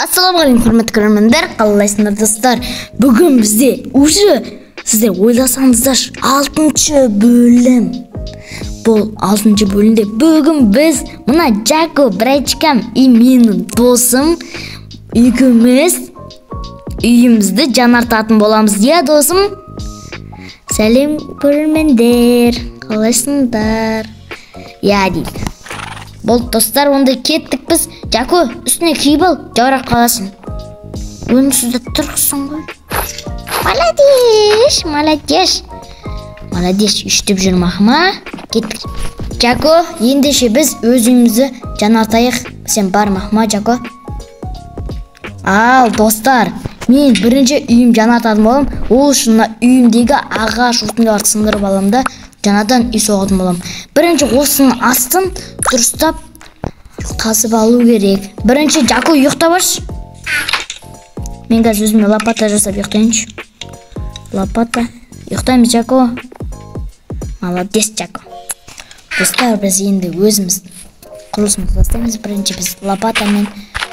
Ассалаумағалейкум құрметті көрермендер, қалайсыңдар достар? Бүгін бізде уже сіздер ойласаңыздаршы 6-шы бөлім. Бұл 6-шы бөлімде бүгін біз мына Жако братчикам и менің досым екеуміз үйімізді жаңартатын боламыз. Иә, досым? Сәлем көрермендер, қалайсыңдар? Иә дейді. Болды достар, онда кеттік біз. Жако, үстіне киіп ал, жаурап қаласың. Өнсіз де тұрғысың ғой. Молодец, молодец. Молодец, үштіп жүр мақма. Кеттік. Жако, ендеше біз өз үйімізді жаңартайық. Сен бар мақма, Жако. Ал, достар, мен бірінші үйім жаңартатын боламын. Ол үшін мына үйімдегі ағаш отындарды сындырып аламын да, жаңадан үй соғатын боламын. Бірінші осының астын дұрыстап қазып алу керек. Бірінші Жако ұйықтап алшы. Мен қазір өзіме лопата жасап ұйықтайыншы. Лопата. Ұйықтаймыз, Жако. Молодец, Жако. Достар, біз енді өзіміз құрылысымызды бастаймыз. Бірінші біз лопатамен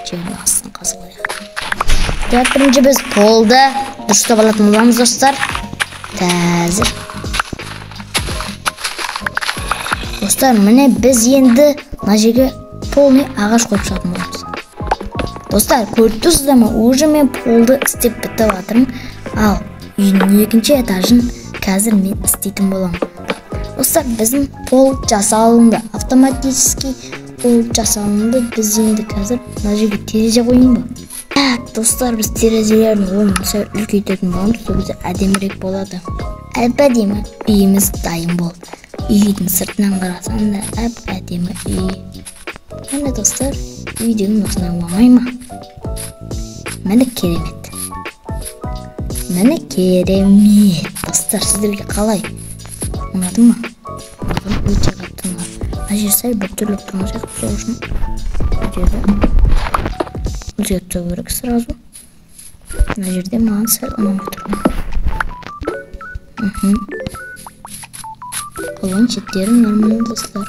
жердің астын қазып алайық. Так, бірінші біз полды дұрыстап алатын боламыз, достар. Қазір. Достар, міне біз енді мына жерге полный ағаш қойып шығатын боламыз. Достар, көріп тұрсыздар ма? Уже мен полды істеп бітіп жатырмын. Ал үйдің екінші этажын қазір мен істейтін боламын. Достар, біздің пол жасалынды. Автоматически пол жасалынды. Біз енді қазір мына жерге терезе қояйын ба? Так, достар, біз терезелердің орнын сәл үлкейтетін боламыз. Сол кезде әдемірек болады. Әп-әдемі үйіміз дайын болды. Үйдің сыртынан қарасаң да әп-әдемі үй. Міне достар, үй деген осындай оңай ма? Міне керемет. Міне керемет. Достар, сіздерге қалай? Ұнады ма? Маған өте қатты ұнады. Мына жер сәл біртүрлі тұрған сияқты, сол үшін бұл жерді өзгертіп тастау керек сразу. Мына жерде маған сәл ұнамай тұр. Қалған шеттері нормально, достар.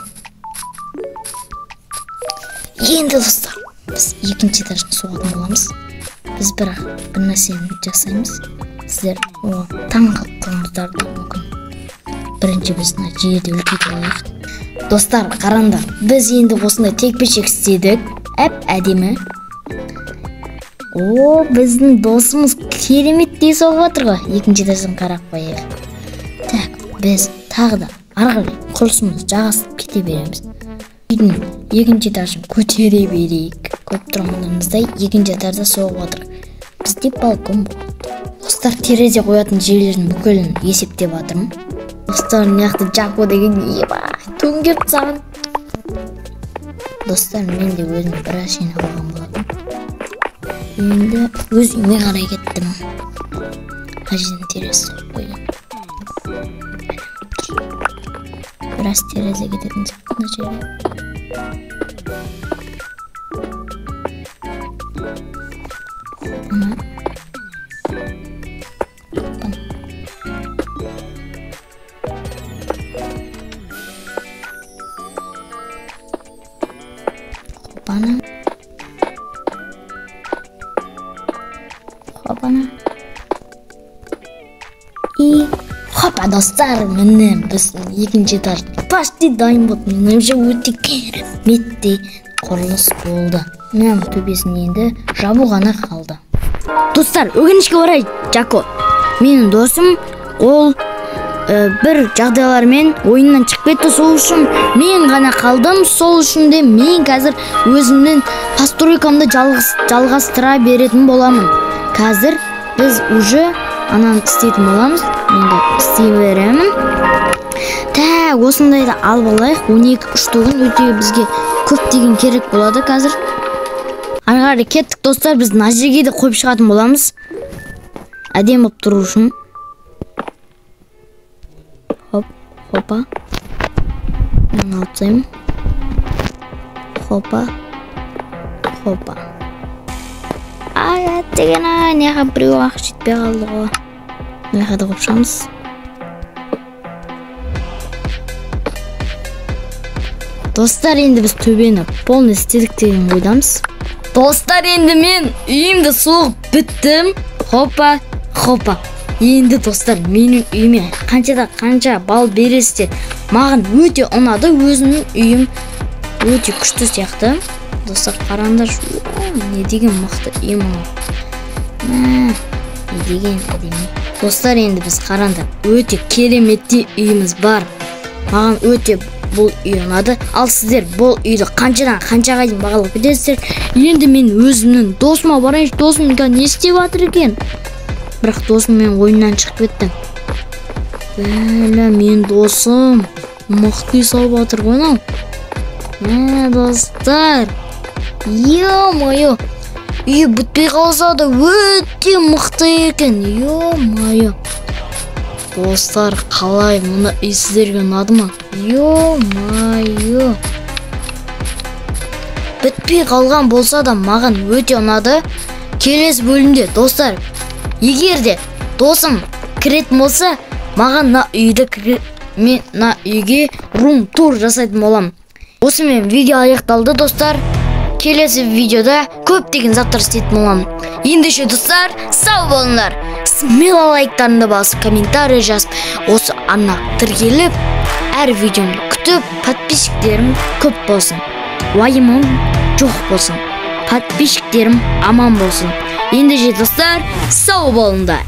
Енді достар, біз екінші этажын соғатын боламыз. Біз бірақ бір нәрсені жасаймыз. Сіздер оған таң қалып қалуыңыздар да мүмкін. Бірінші біз мына жерді үлкейтіп алайық. Достар, қараңдар, біз енді осындай текпешек істедік. Әп-әдемі. О, біздің досымыз кереметтей соғып жатыр ғой. Екінші этаждан қарап қояйық. Так, біз тағы да ары қарай құрылысымызды жалғастырып кете береміз. Үйдің екінші этажын көтере берейік. Көріп тұрғандарыңыздай екінші этажда соғып жатыр. Бізде балкон болады. Достар, терезе қоятын жерлердің бүкілін есептеп жатырмын. Достар, мына жақта Жако деген ебай төңкеріп тастаған. Достар, мен де өзім біраз жинап алған болатынмын. Енді өз үйіме қарай кеттім. Мына жерден терезе соғып қойдым. Біраз терезе кететін сияқты мына жерге. Хопана. Хопана. И хопа, достар, міне біздің екінші этаж почти дайын болды. Менің ойымша өте кереметтей құрылыс болды. Мынаның төбесін енді жабу ғана қалды. Достар, өкінішке орай Жако, менің досым, ол бір жағдайлармен ойыннан шығып кетті. Сол үшін мен ғана қалдым. Сол үшін де мен қазір өзімнің постройкамды жалғастыра беретін боламын. Қазір біз уже ананы істейтін боламыз. Мен де істей беремін. Так, осындайды алып алайық. 12 штугін өте бізге көптеген керек болады қазір. Ары қарай кеттік, достар. Біз мына жерге де қойып шығатын боламыз. Әдемі болып тұру үшін. Хоп, хопа. Мынаны алып тастаймын. Хопа, хопа. Ай, әттеген ай, мына жаққа біреу ақ жетпей қалды ғой. Мына жаққа да қойып шығамыз. Достар, енді біз төбені полный істедік деген ойдамыз. Достар, енді мен үйімді соғып біттім. Хопа, хопа. Енді достар, менің үйіме қаншада қанша балл бересіздер? Маған өте ұнады, өзімнің үйім өте күшті сияқты. Достар, қараңдаршы, не деген мықты үй мынау. Не деген әдемі. Достар, енді біз қараңдар, өте кереметтей үйіміз бар. Маған өте бұл үй ұнады. Ал сіздер бұл үйді қаншадан қаншаға дейін бағалап кетесіздер? Енді мен өзімнің досыма барайыншы, досым не істеп жатыр екен? Бірақ досым мен ойыннан шығып кетті. Бәлә, мен досым мықты үй салып жатыр ғой мынау. Достар, ё-моё, үйі бітпей қалса да өте мықты екен. Ё-моё. Достар, қалай мына үй сіздерге ұнады ма? Ё-моё. Бітпей қалған болса да маған өте ұнады. Келесі бөлімде, достар, егер де досым кіретін болса, маған мына үйді мен мына үйге рум тур жасайтын боламын. Осымен видео аяқталды, достар. Келесі видеода көптеген заттар істейтін боламын. Ендеше, достар, сау болыңдар. Смело лайктарыңды басып, комментарий жазып, осы арнаға тіркеліп, әр видеомды күтіп, подписчиктерім көп болсын. Уайымым жоқ болсын. Подписчиктерім аман болсын. Ендеше, достар, сау болыңдар.